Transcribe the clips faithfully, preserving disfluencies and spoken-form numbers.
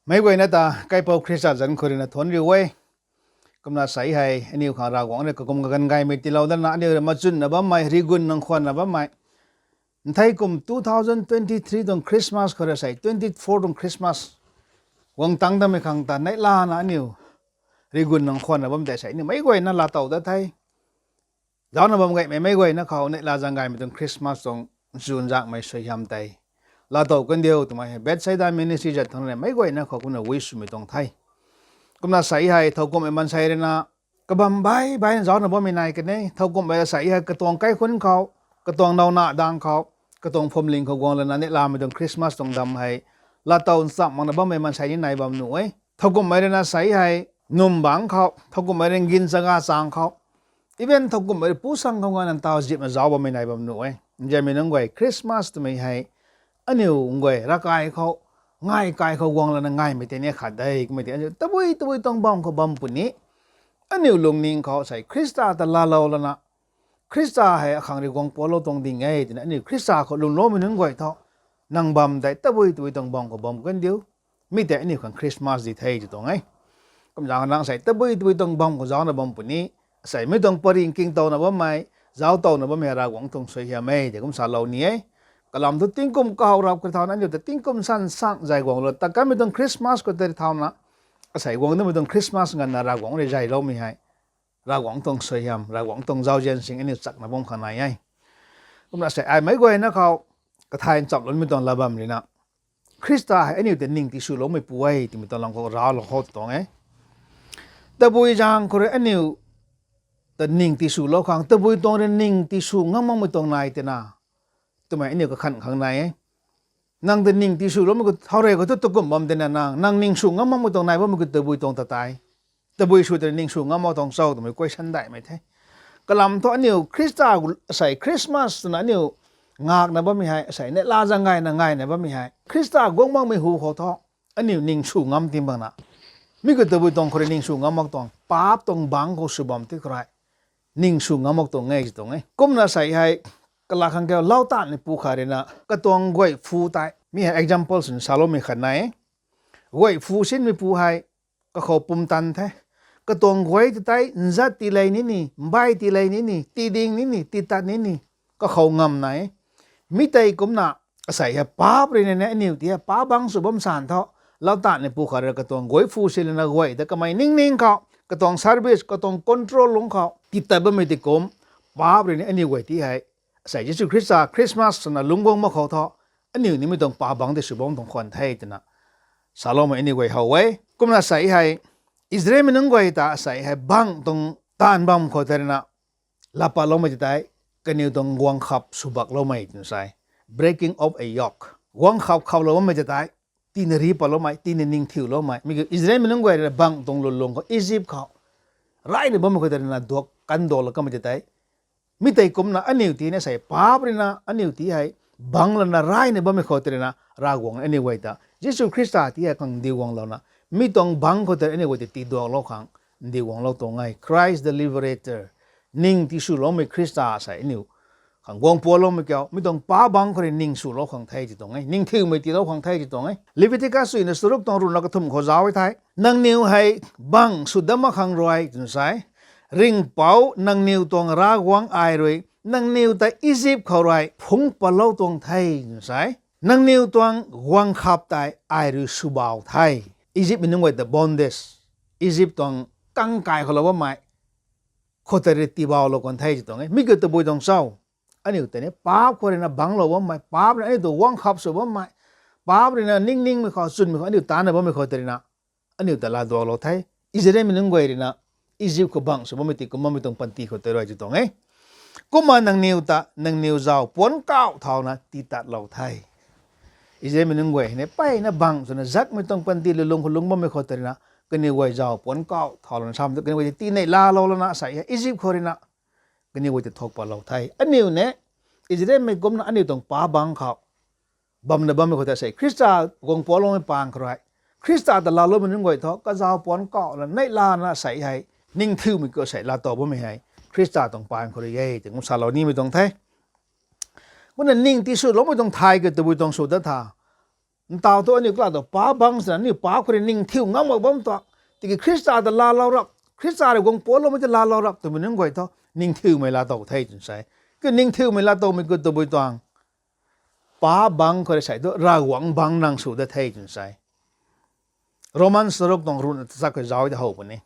Meic guayna ta kaipouc Khrista zanc khou ruina thuanc riu e. Kumna sei hei aniu khang Ravguangc rui kakum kaganv gaymei tiilou dana aniu rui machunna bammei, rigun nang khwanna bammei, nthei kum two thousand twenty three tuang Christmas khou rui sei twenty four tuang Christmas guang tangc damei khang ta neihlana aniu rigun nang khwanna bam tei sei aniu meic guayna laatow dat the. Zaucna bam gaymei meic guayna khou neihla zaeng gaymei tuang Christmas tuang nchunzaenghmei suaihiam tei laatow kandiu twmei hei Bethsaida Ministry zat thangc rui meic guayna khou kumna wish swmei tuang the. Kumna sei hei thowkumhmei maansei ruina kabam baih baihna zaucna bammei nai kan e. Thowkumhmei sei hei katuang kaikhunc khou, katuang nowna dang khou, katuang phuamling khou guang lana neihlamei tuang Christmas tuang dam hei laatow nchamh makna bammei maansei ni nai bam nuh e. Thowkumhmei ruina sei hei nwm bangc khou, thowkumhmei ruina ngin chaga chang khou, even thowkumhmei rui pusang khou nganv ntaw zipna zauc bammei nai bam nuh e. Nzianmei nunc guay, Christmas twmei hei aniu guay ravkai khou, ngai kai khou guang lana ngaimei tei ni khat de. Kummei tei aniu tabui tabui tuang bam khou bam puni, aniu lungning khou sei Khrista ta laalou lana Khrista hei akhang rui guang pualou tuang ding e twna aniu Khrista khou lwmloumei nunc guay thu, nang bam tei tabui tabui tuang bam khou bam kandiu. Mi tei aniu khang Christmas di the tw tuang e. Kumzaeng nang sei tabui tabui tuang bam khou zaucna bam puni, sei mi tuang paring kingtowna bammei, zauc towna bammei Ravguangc tuang suaihiam e tei kum salou ni e. Kalam thu tingkum kahow rap kha thauna aniu ta tingkum san sang zay guanglou ta kanmei tuang Christmas khou tei thauna, asei guang damei tuang Christmas nganvna Ravguangc rui zayloumei hei Ravguangc tuang suaihiam, Ravguangc tuang zauzian sing aniu chakna bam khang nai e. Kumna sei ai meic guayna khou kathay nchamlou nimei tuang lat bam ruina, Khrista hei aniu ta ning tiswloumeipu e twmei tuang lam khou raclou khou tuang e. Tabui zaeng khou rui aniu ta ning tiswlou khang, tabui tuang rui ning tisw ngam makmei tuang nai twna twmei aniu kakhan khang nai e. Nang ta ning tiswloumei khou thau rey khou thu takum bam tina nang, nang ning sw ngam makmei tuang nai bammei khou tabui tuang ta tei, tabui sw twna ning sw ngam mak tuang cho twmei question daihmei the. Kalam thu aniu Khrista sei Christmas twna aniu ngakna bammei hei, sei neihla zaeng gayna ngaina bammei hei Khrista guang makmei hu khou thu aniu ning sw ngam ting bangna, mi khou tabui tuang khou rui ning sw ngam mak tuang, paap tuang bangc khou sw bam ti khou rui ning sw ngam mak tuang e tw tuang e. Kumna sei hei kala khang kiu lau tanmeipu khat ruina katuang guay phu tei mi hei example swna saloumei khat nai e. Guay phu sinmeipu hei kakhou pumtan the. Katuang guay ta tei nzat tii lei nini, mbai tii lei nini, tii ding nini, tii tat nini, kakhou ngam nai e. Mi tei kumna asei hei paap ruina ni aniu ti hei paap bangc sw bam san thu, lau tanmeipu khat rui katuang guay phu si lana guay ta kamei ningning khou, katuang service, katuang control lungc khou tii tat bammei ti kum, paap ruina aniu guay ti hei asei Jisu Khrista Christmas swna lungc guang mak khou thu, aniu nimei tuang paap bangc tei sw bam tuang khwan the twna saloumei aniu guay how e. Kumna sei hei Israelmei nunc guay ta asei hei bangc tuang taanv bam khou tei ruina laa patloumei ti tei, kaniw tuang guang khap swbakloumei twna sa e. Breaking of a yoke. Guang khap khaplou bammei ti tei, tina ri patloumei, tina ning thiuloumei. Mi kiu Israelmei nunc guay ruina bangc tuang lwnlung khou Egypt khou rayna bammei khou tei ruina duak kanduak la kamei ti tei, mi tei kumna aniu ti ni sei paap ruina aniu ti hei bangc lana rayna bammei khou tei ruina Ravguangc aniu guay ta Jisu Khrista ti hei khang ndiu guanglouna, mi tuang bangc khou tei aniu guay ta tiduaklou khang ndiu guanglou tuang e. Christ the Liberator, ning tiswloumei Khrista sei aniu khang guang pualoumei kiu, mi tuang paap bangc khou rui ning swlou khang the ti tuang e, ning thiumei tiilou khang the ti tuang e. Leviticus suina charuk tuang ruhna kathumh khou zauc e thei, nangniw hei bangc sw dat mak khang rui twna sa e, ringhpouc nangniw tuang Ravguangc ai rui nangniw ta Egypt khou rui phungc patlou tuang the twna sa e. Nangniw tuang guang khap tei ai rui swbau the. Egyptmei nunc guay ta bondage, Egypt tuang kangkai khou lou bammei khou tei rui tiibaulou kan the ti tuang e. Mi kiu tabui tuang cho? Aniu tei ni paap khou ruina bangclou bammei, paap ruina aniu tuang guang khap sw bammei, paap ruina ningningmei khou, chwnmei khou aniu taanna bammei khou tei ruina aniu ta laaduaklou the. Israelmei nunc guay ruina Egypt khou bangc sw bammei ti kum bammei tuang panty khou tei rui ti tuang e. Kumna nangniw ta nangniw zauc puanc kauh thauna tiitatlou the. Israelmei nunc guay hei ni mpeyna bangc swna zakmei tuang panty lulung khou lungc bammei khou tei ruina kaniw guay zauc puanc kauh thau lana sam tu kaniw guay ti neihlalou lana sei hei Egypt khou ruina kaniw guay ta thuk patlou the. Aniu ni Israelmei kumna aniu tuang paap bangc khou bamna bammei khou tei sei Khrista guang pualoumei pang khou rui, Khrista ta laaloumei nunc guay thu kazauc puanc kauh lana neihlana sei hei ning thiumei kiu sei laatow bammei hei Khrista tuang pang khou rui e ti kum salou nimei tuang the. Kumna ning tiswloumei tuang thay kiu tabui tuang sw dat tha? Ntaw thu aniu kala tu paap bangc swna aniu paap khou rui ningthiu ngam mak bam tuang. Tiki Khrista ta laalou rap, Khrista rui guang puanloumei ta laalou rap twmei nunc guay thu ningthiumei laatow the twna sa e. Ki ningthiumei laatowmei khou tabui tuang, paap bangc khou rui sei thu Ravguangc bangc nang sw dat the twna sa e. Roman charuk tuang ruhna tachat khou zauc ta how puni.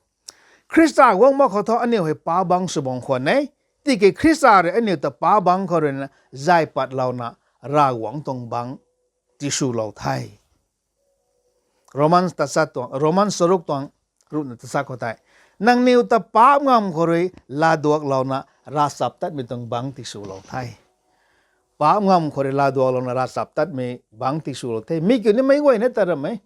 Khrista guang mak khou thu aniu hei paap bangc sw bam khwan e. Tiki Khrista rui aniu ta paap bangc khou rui na zay patlouna Ravguangc tuang bangc tiswlou the. Roman tachat tuang, Roman charuk tuang ruhna tachat khou tei, nangniw ta paap ngamv khou rui laaduaklouna ravchaptatmei tuang bangc tiswlou the. Paap ngamv khou rui laaduaklouna ravchaptatmei bangc tiswlou the. Mi kiu ni meic guayna ta ram e.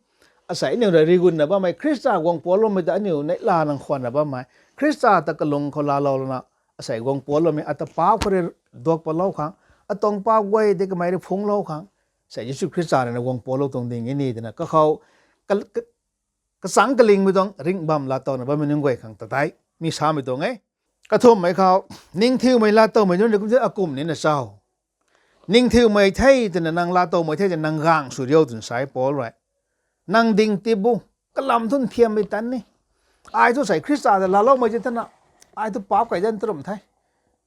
Asei aniu rui rigunna bammei Khrista guang puanloumei ta aniu neihla nang khwanna bammei Khrista ta kalung khou laalouna, asei guang puanloumei ata paap khou rui duak patlou khang, atuang paap guay tei kamei rui phungclou khang, sei Jisu Khrista rui na guang puanlou tuang ding e ni twna kakhou, ka, ka, kachangc kalingmei tuang ringh bam laatowna bammei nunc guay khang ta tei mi samei tuang e. Kathumhmei khou, ningthiumei laatowmei nunc rui kum the akum nina cho? Ningthiumei the twna nang laatowmei the twna nang gang sw riu twna sa e Paul rui. Nang ding tip bo, kalam thu nthiammei tan ni. Ai thu sei Khrista ta laaloumei ti tana, ai thu paap kai dan tarum the.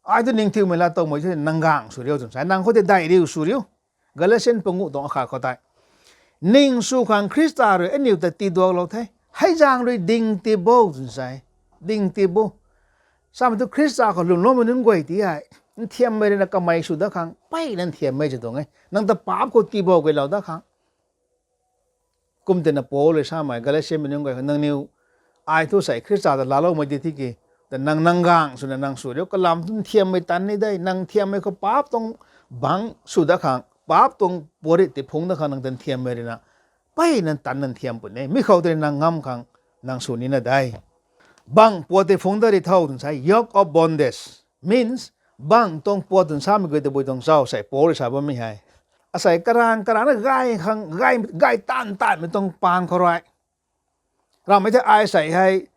Ai thu ningthiumei laatowmei the nang gang sw riu twna sa e, nang khou tei daih riu sw riu. Galatian panguh tuang akhat khou tei, ning sw khang Khrista rui aniu ta tiduaklou the. Hei zaeng rui ding tip bo twna sa e. Ding tip bo. Samei thu Khrista khou lwmloumei nunc guay ti hei, nthiammei rui na kamei sw dat khang mpeyna nthiammei ti tuang e. Nang ta paap khou tiibou guaylou dat khang. Kum tina Paul rui samei Galatianmei nunc guay khou, nangniw, ai thu sei Khrista ta laaloumei di tiki, ta nang nang gang swna nang sw riu, kalam thu nthiammei tan ni de, nang nthiammei khou paap tuang bangc sw dat khang, paap tuang puatrit tei phungc dat khang nang ta nthiammei rui na, mpeyna tan na nthiam puni e, mi khou tei nang ngam khang, nang sw nina de. Bangc puat tei phungc dat ri tho twna sa e, yoke of bondage. Means, bangc tuang puat twna samei guay tabui tuang cho sei Paul rui sa bammei hei. Asei karang karang na gay khang, gay, gay taanv taanvmei tuang pang khou rui. Ramhmei thei ai sei hei,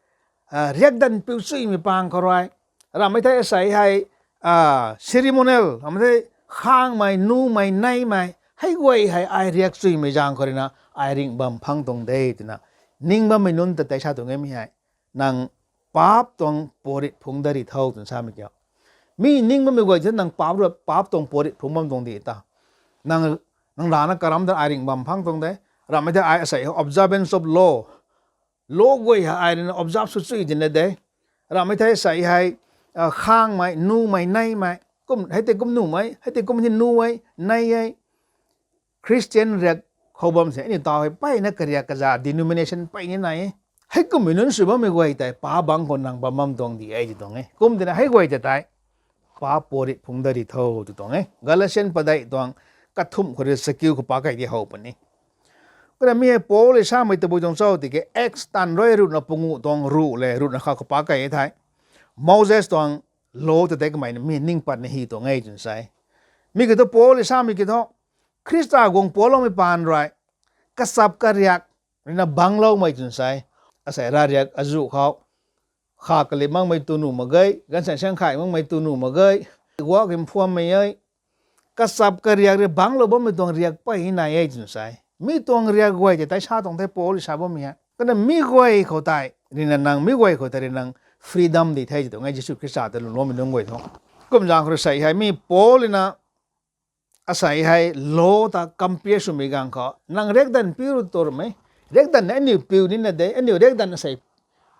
ah, riakdanv piu chuimei pang khou rui. Ramhmei thei asei hei, ah, ceremonial, ramhmei thei khangmei, numei, neimei, hei guay hei ai riak chuimei zaeng khou rui na, ai ringh bam phang tuang de twna ning bammei nunc ta tei sa tuang e mi hei. Nang paap tuang puatrit phungc dat ri tho twna samei kiu. Mi ning bammei guay ti nang paap rui, paap tuang puatrit phungc bam tuang di ta. Nang, nang rana karam ta ai ringh bam phang tuang de. Ramhmei thei ai asei observance of law. Law guay hei ai rui na observe sw chui tina de. Ramhmei thei asei hei, ah, khangmei, numei, neimei. Kum, hei tei kum numei, hei tei kum ni nu e, nei e. Christian riak khou bam se, aniu taw hei mpeyna kariak kaza denomination mpey ni nai e. Heikummei nunc sw bammei guay tei paap bangc khou nang bam bam tuang di e ti tuang e. Kum tina hei guay ta tei paap puatrit phungc dat ri tho tw tuang e. Galatian padeih tuang kathumh khou rui chakiu khou pa kei di how puni. Kumna mi hei Paul rui samei tabui tuang cho tiki Acts tan rui ruhna panguh tuang ruh le ruhna khat khou pa kei e thei, Moses tuang law ta tei kamei na mi ning patna hy tuang e twna sa e. Mi kiu thu Paul rui samei kiu thu, Khrista guang puanloumei paan rui, kachap kariak rui na bangcloumei twna sa e. Asei ravriak azuh khou, kha kalip makmei tu nuh mak ge, ganvsaeng saengkhai makmei tu nuh mak ge, guak mphuammei e, kachap kariak rui bangclou bammei tuang riak mpey ni nai e twna sa e. Mi tuang riak guay tei tei sa tuang the Paul rui sa bammei hei. Kumna mi guay khou tei rui na nang, mi guay khou tei rui nang freedom di the ti tuang e Jisu Khrista ta lwmloumei nunc guay thu. Kum zaeng khou rui sei hei mi Paul rui na asei hei law ta compare swmei ganv khou, nang riakdanv piu ru twmei, riakdanv na aniu piu nina de, aniu riakdanv asei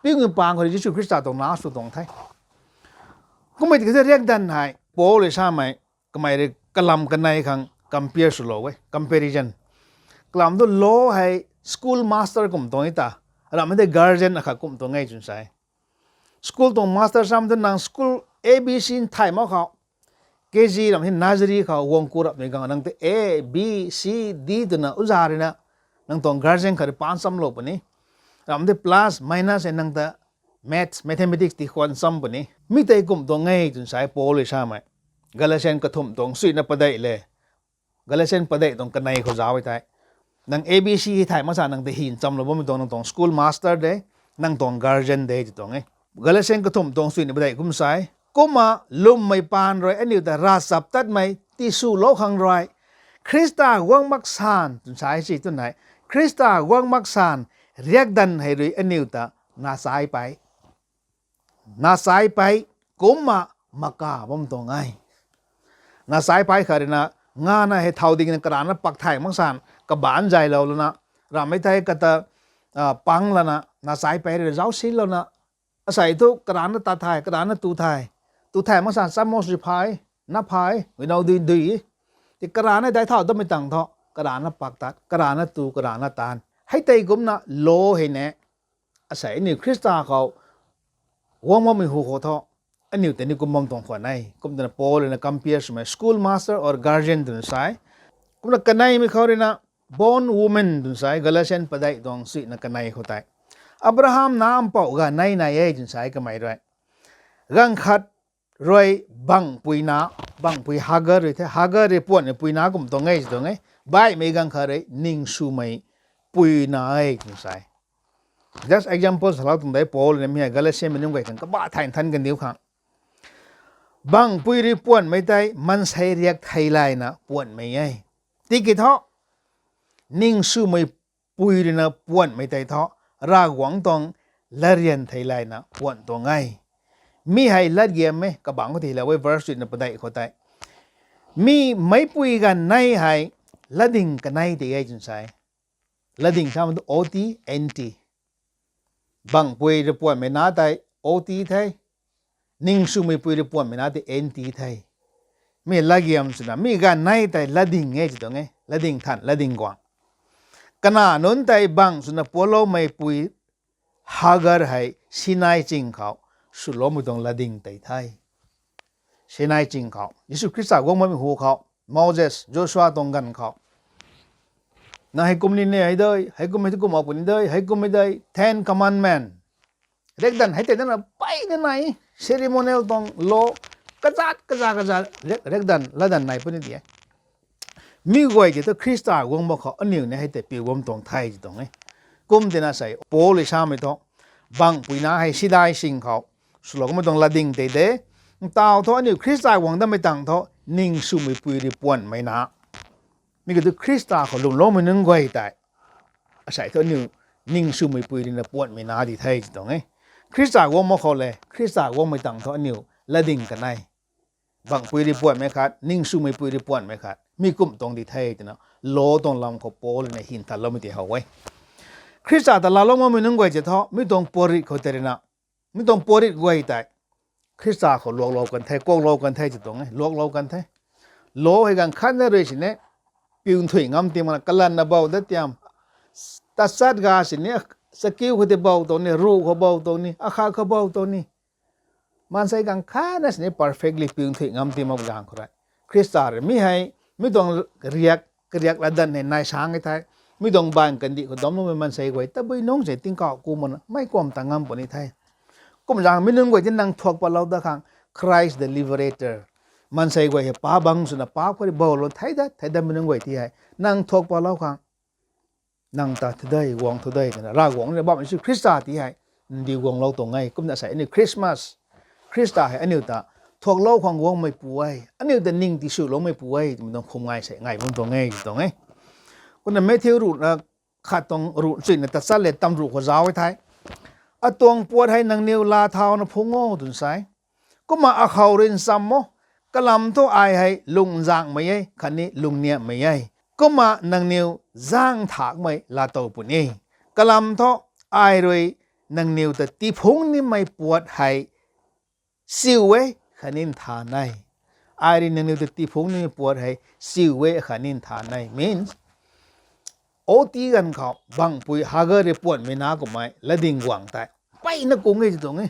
piumei pang khou rui Jisu Khrista tuang na sw tuang the. Kummei tiki riakdanv hei Paul rui samei, kamei rui kalam kanei khang compare swlou e, comparison. Kalam thu law hei school master kum tuang e ta, ramhmei thei guardian akhat kum tuang e twna sa e. School tuang master sam thu nang school A B C nthay mak khou, K G ramh hei nursery khou guang ku rapmei ganv nang tei A, B, C, D twna uza rui na, nang tuang guardian khat rui paan chamlou puni. Ramh tei plus, minus e nang ta maths, mathematics ti khwan cham puni. Mi tei kum tuang e twna sa e Paul rui samei. Galatian kathumh tuang suina padeih le, Galatian padeih tuang kanei khou zauc e thei, nang A B C hei thay mak sa nang tei hy nchamlou bammei tuang nang tuang school master de, nang tuang guardian de ti tuang e. Galatian kathumh tuang suina padeih kum sa e. Kumna lwmmei paan rui aniu ta ravchaptatmei tiswlou khang rui, Khrista guang mak san twna sa si twna, Khrista guang mak san riakdanv hei rui aniu ta na chai pei, na chai pei, kumna maka bam tuang e. Na chai pei khat rui na, ngana hei thau dingna karana pak thay mak san, kabaanc zaylou lana, ramei thei kata, pang lana, na chai pei rui zauc sinlouna, asei thu karana tat thay, karana tu thay, tu thay mak san chamos rui phay, na phay, winau dui dui. Ti karana dai thau dammei tang thu, karana pak tat, karana tu, karana taanv. Hei tei kumna lo hei ne, asei aniu Khrista khou guang makmei hu khou thu, aniu tei ni kum bam tuang khwan e. Kum twna Paul rui na compare swmei school master or guardian twna sa e. Kumna kaneimei khou rui na bond woman twna sa e, Galatian padeih tuang suina kanei khou tei. Abraham na mpouh ganv nei nai e twna sa e kamei rui. Ganv khat rui bangpui na, bangpui Hagar rui the, Hagar rui puanhmei pui na kum tuang e, tuang e. Baihmei ganv khat rui ningswmei pui na e twna sa e. Just example salou tuang de Paul na mi hei Galatiamei nunc guay khang kaba thay nthan kandiu khang. Bangpui rui puanhmei tei maansei riak thei layna puanhmei e. Tiki thu, ningswmei pui rui na puanhmei tei thu, Ravguangc tuang latryan thei layna puanh tuang e. Mi hei latgiam e, kabangc khou thilou e, verse rui na padeih khou tei. Mi meicpui ganv nei hei, latding kanei tei e twna sa e. Latding samei tu O T, N T. Bangpui rui puanhmei na tei O T the. Ningswmei pui rui puanhmei na tei N T the. Mi latgiam swna, mi ganv nei tei latding e tw tuang e, latding than, latding guang. Kanac nunc tei bangc swna puanloumei pui Hagar hei Sinai ching khou swloumei tuang latding tei the. Sinai ching khou, Jisu Khrista guang makmei hu khou, Moses, Joshua tuang ganv khou, na heikum ni ne hei de, heikum hei tu kum mak puni de, heikum hei de, Ten Commandment. Riakdanv hei tei nana peyna nai, ceremonial tuang law, kazat, kazat, kazat, riak, riakdanv, latdanv nai puni di e. Mi guay tei thu Khrista guang mak khou aniu ni hei tei piu bam tuang the tw tuang e. Kum tina sei, Paul rui samei thu, bangpui na hei Sinai ching khou swloumei tuang latding tei de, ntaw thu aniu Khrista guang datmei tang thu, ningswmei pui rui puanhmei na. Mi kiu thu Khrista khou lwmloumei nunc guay tei, asei thu aniu ningswmei pui rui na puanhmei na di the tw tuang e. Khrista guang mak khou le, Khrista guangmei tang thu aniu latding kanei. Bangpui rui puanhmei khat, ningswmei pui rui puanhmei khat, mi kum tuang di the twna, law tuang lam khou Paul na hin taloumei tei how e. Khrista ta laalou makmei nunc guay tei thu, mi tuang puarit khou tei rui na, mi tuang puarit guay tei Khrista khou luaklou kan the, kuaklou kan the tw tuang e, luaklou kan the. Law hei ganv khatna rui sini, piu nthuih ngam ti makna kalanna bou dat tiam. Tachat ga sini, chakiu khou tei bou tuang ni, ruh khou bou tuang ni, akhat khou bou tuang ni. Maansei ganv khatna sini perfectly piu nthuih ngam ti mak zaeng khou rui, Khrista rui mi hei, mi tuang riak, kariak latdanv hei nai sang e the. Mi tuang baanv kandih khou damcloumei maansei guay tabui nungc se tingkauh ku makna meic kuam ta ngam puni the. Kum zaeng mi nunc guay tei nang thuak patlou dat khang, Christ the Liberator. Maansei guay hei pa bangc swna pa khou rui boulou thei dat, thei dat mi nunc guay tei hei, nang thuak patlou khang, nang ta thu de, guang thu de twna, Ravguangc rui bam Jisu Khrista tei hei, ndiu guanglou tuang e. Kumna sei aniu Christmas, Khrista hei aniu ta thuaklou khang guangmei pu e, aniu ta ning tiswloumei pu e twmei tuang khum ngai sei ngai bam tuang e tw tuang e. Kumna Matthew ruh na khat tuang ruh chuina tachat le tam ruh khou zauc e the. Atuang puat hei nangniw laa thauna phungc o twna sa e. Kumna akhou rui nchamh o, kalam thu ai hei lungzanghmei e khatni lungniamhmei e. Kumna nangniw zang thakmei laatow puni. Kalam thu ai rui nangniw ta tiphungc nimei puat hei chiu e khatni nthan e. Ai rui nangniw ta tiphungc nimei puat hei chiu e khatni nthan e means, O T ganv khou bangpui Hagar rui puanhmei na kummei latding guang tei, peyna kung e tw tuang e.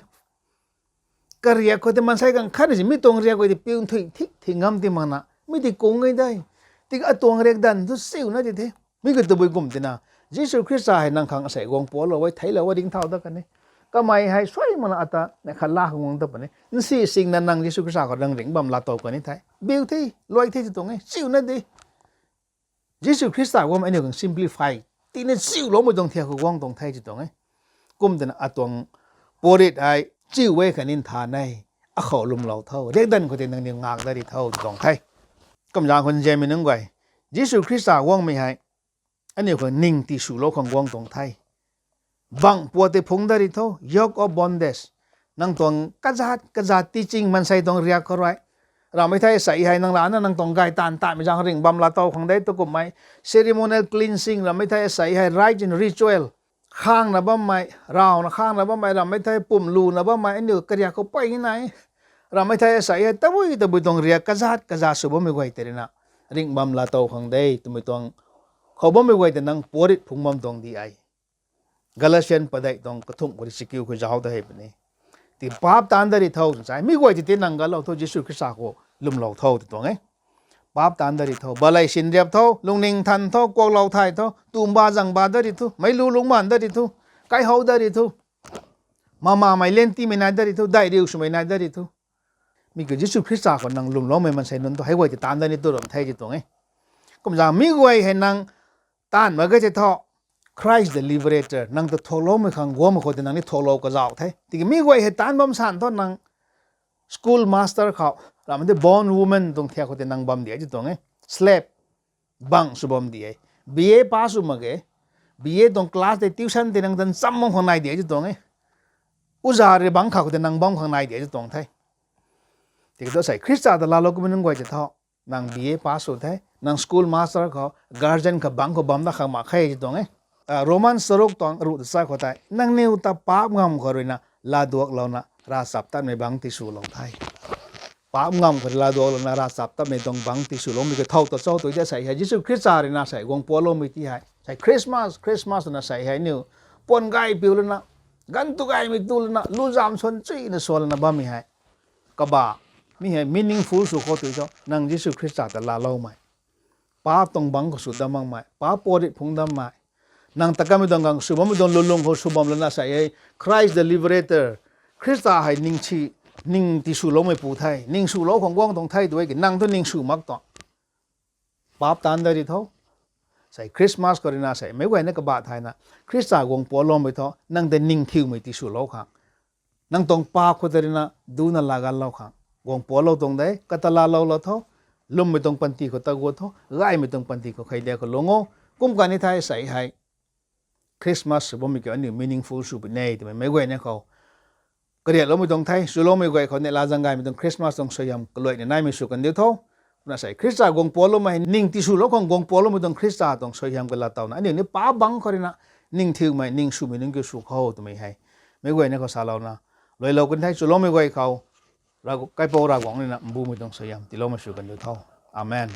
Kariak khou tei maansei ganv khatna si, mi tuang riak khou tei piu nthuih thik thik ngam ti makna, mi tei kung e de. Tiki atuang riakdanv thu chiuna di the. Mi kiu tabui kum tina, Jisu Khrista hei nang khang asei guang puatlou e, theiclou e, ringcthau dat kan e. Kamei hei suai makna ata neih khat laa khang guang ta puni, nsi singna nang Jisu Khrista khou nang ringc bam laatow kan e the. Biu the, luai the tw tuang e, chiuna di. Jisu Khrista guang aniu khang simplify tina chiuloumei tuang thiak khou guang tuang the tw tuang e. Kum twna atuang puarit hei chiu e khatni nthan e, akhou lwmlou tho, riakdanv khou tei nangniw ngak dat ri tho tw tuang the. Kum zaeng khou nzianmei nunc guay, Jisu Khrista guangmei hei aniu khang ning tiswlou khang guang tuang the. Bangh puat tei phungc dat ri tho, yoke of bondage. Nang tuang kazat kazat teaching maansei tuang riak khou rui ramhmei thei sei hei nang lana nang tuang gay taanv tatmei zaeng ringh bam laatow khang de tu kumhmei ceremonial cleansing ramhmei thei sei hei rite and ritual. Khangna bammei, rawna khangna bammei ramhmei thei pumluna bammei aniu kariak khou pey nai. Ramhmei thei sei hei tabui tabui tuang riak kazat kazat sw bammei guay tei rui na ringh bam laatow khang de twmei tuang khou bammei guay tei nang puarit phungc bam tuang di e. Galatian padeih tuang kathumh khou rui chakiu khou zauc ta hei puni. Ti paap taanc dat ri tho twna sa e. Mi guay tei ti nang galou tho, Jisu Khrista khou lwmlou tho tw tuang e. Paap taanc dat ri tho, balei sinriap tho, lungning than tho, kuaklou thay tho, tumba zangba dat ri thu, meic lu lungcmaanv dat ri thu, kaihou dat ri thu, mamamei lentimei nai dat ri thu, daihriu swmei nai dat ri thu. Mi kiu Jisu Khrista khou nang lwmloumei maansei nunc thu hei guay tei taanc dat ni tu ram the ti tuang e. Kumzaeng mi guay hei nang taanv mak ge tei tho, Christ the Liberator, nang ta thuakloumei khang guangmei khou tei nang ni thuaklou kazauh the. Tiki mi guay hei taanc bam san thu nang school master khou, ramhmei tei bond woman tuang thiak khou tei nang bam di e ti tuang e. Slave bangh sw bam di e. B A pass sw mak ge, B A tuang class tei tuition tei nang tan cham bam khang nai di e ti tuang e. Uza rui bangc kha khou tei nang bam khang nai di e ti tuang the. Tiki thu sei Khrista ta laalou kumei nunc guay tei tho, nang B A pass sw the, nang school master khou, guardian khou bangc khou bam na khang mak khe ti tuang e. Roman charuk tuang ruh ta cha khou tei nangniw ta paap ngamv khou rui na laaduaklouna ravchaptatmei bangc tiswlou the. Paap ngamv khou rui laaduaklouna ravchaptatmei tuang bangc tiswloumei kathow ta cho tw de sei hei Jisu Khrista rui na sei guang pualoumei ti hei sei Christmas, Christmas twna sei hei niw puan gay piu lana, ganv tu gaymei tu lana, luzam swan chuina swan lana bammei hei kaba, mi hei meaningful sw khou tw cho, nang Jisu Khrista ta laaloumei, paap tuang bangc khou sw dam makmei, paap puarit phungc dammei, nang ta kamei tuang gang sw bammei tuang lulung khou sw bam lana sei hei Christ the Liberator, Khrista hei ning tiswloumeipu the, ning swlou khang guang tuang the tw e ki nang thu ning sw mak tuang. Paap taanc dat ri tho. Sei Christmas khou rui na sei meic guayna kaba thayna Khrista guang pualoumei tho, nang tei ningthiumei tiswlou khang, nang tuang paap khou tei rui na duna laaganlou khang guang pualou tuang de. Kata laalou la tho, lwmmei tuang panty khou ta guat tho, gaymei tuang panty khou khei de khou lung o. Kum kani thei sei hei Christmas sw bammei kiu aniu meaningful sw puni e twmei meic guayna khou kariakloumei tuang the. Swloumei guay khou neihla zaeng gaymei tuang Christmas tuang suaihiam kaluaina naimei sw kandiu tho. Kumna sei Khrista guang pualoumei hei ning tiswlou khang guang pualoumei tuang Khrista tuang suaihiam kalaa towna aniu ni paap bangc khou rui na ningthiumei, ning swmei nunc kiu sw khou twmei hei meic guayna khou salouna luailou kan the. Swloumei guay khou Kaipouc Ravguangc rui na mbumei tuang suaihiam tiiloumei sw kandiu tho. Amen.